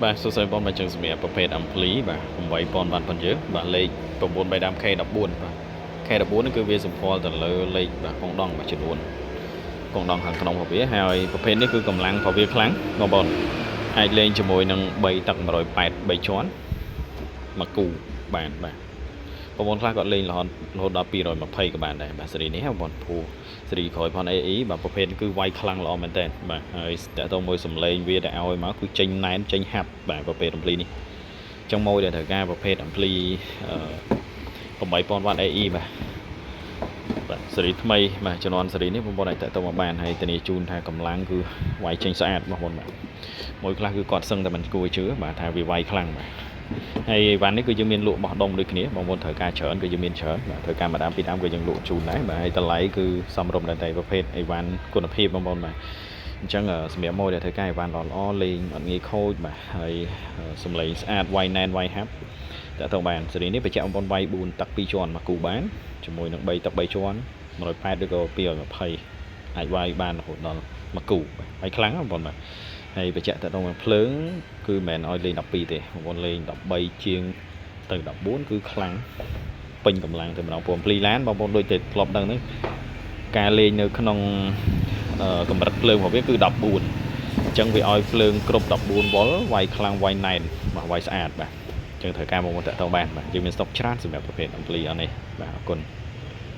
បាទសួស្តីបងប្អូនបាទចឹងសម្រាប់ប្រភេទ ampli បាទ8000វ៉ាត់ប៉ុនយើងបាទលេខ9 3ដើម K14 បាទ K14 នេះគឺវាសម្គាល់ទៅលើលេខបាទកងដងបាទចំនួនកងដងខាងក្នុងរបស់វាហើយប្រភេទនេះគឺកម្លាំងរបស់វាខ្លាំងបងប្អូនអាចលេងជាមួយនឹង3ទឹក180 3ជាន់មួយគូបានបាទបងប្អូនខ្លះគាត់លេងរហូតរហូតដល់220ក៏បានដែរបាទស៊េរីនេះបងប្អូនព្រោះស៊េរីក្រោយផង AE បាទប្រភេទគឺវាយខ្លាំងល្អមែនតើបាទហើយតើតើមួយសំឡេងវាដែលឲ្យមកគឺចេញណែនចេញហាប់បាទប្រភេទ ampli នេះចឹងមួយដែលត្រូវការប្រភេទ ampli 8000វ៉ាត់ AE បាទបាទស៊េរីថ្មីបាទជំនាន់ស៊េរីនេះបងប្អូនអាចតាក់ទងមកបានហើយធានាជូនថាកម្លាំងគឺវាយចេញស្អាតបងប្អូនបាទមួយខ្លះគឺគាត់សឹងតែមិនគួរជឿបាទថាវាវាយខ្លាំងបាទហើយអីវ៉ាន់នេះគឺយើងមានលក់បោះដុំដូចគ្នាបងប្អូនត្រូវការច្រើនគឺយើងមានច្រើនបាទត្រូវការមួយដើមពីរដើមគឺយើងលក់ជូនដែរបាទហើយតម្លៃគឺសមរម្យដែរតែប្រភេទអីវ៉ាន់គុណភាពបងប្អូនបាទអញ្ចឹងសម្រាប់មួយដែលត្រូវការអីវ៉ាន់ល្អល្អលេងអត់ងាយខូចបាទហើយសំឡេងស្អាតវាយណែនវាយហាប់តាក់ទងបានស៊េរីនេះបញ្ជាក់បងប្អូនវាយ4ទឹក2ជាន់មកគូបានជាមួយនឹង3ទឹក3ជាន់180ឬក៏220អាចវាយបានរហូតដល់មួយគូបាទវាយខ្លាំងបងប្អូនបាទហើយបញ្ជាក់តទៅនឹងភ្លើងគឺមិនមែនឲ្យលេង12ទេបងប្អូនលេង13ជាងទៅ14គឺខ្លាំងពេញកម្លាំងតែម្ដងព្រោះភ្លីឡានបងប្អូនដូចតែធ្លាប់ដឹងហ្នឹងការលេងនៅក្នុងកម្រិតភ្លើងរបស់វាគឺ14អញ្ចឹងវាឲ្យភ្លើងគ្រប់14វ៉ុលវាយខ្លាំងវាយណែនបាទវាយស្អាតបាទអញ្ចឹងត្រូវការមកតាក់ទងបានបាទយើងមានស្តុកច្រើនសម្រាប់ប្រភេទ ampli អស់នេះបាទអរគុណ។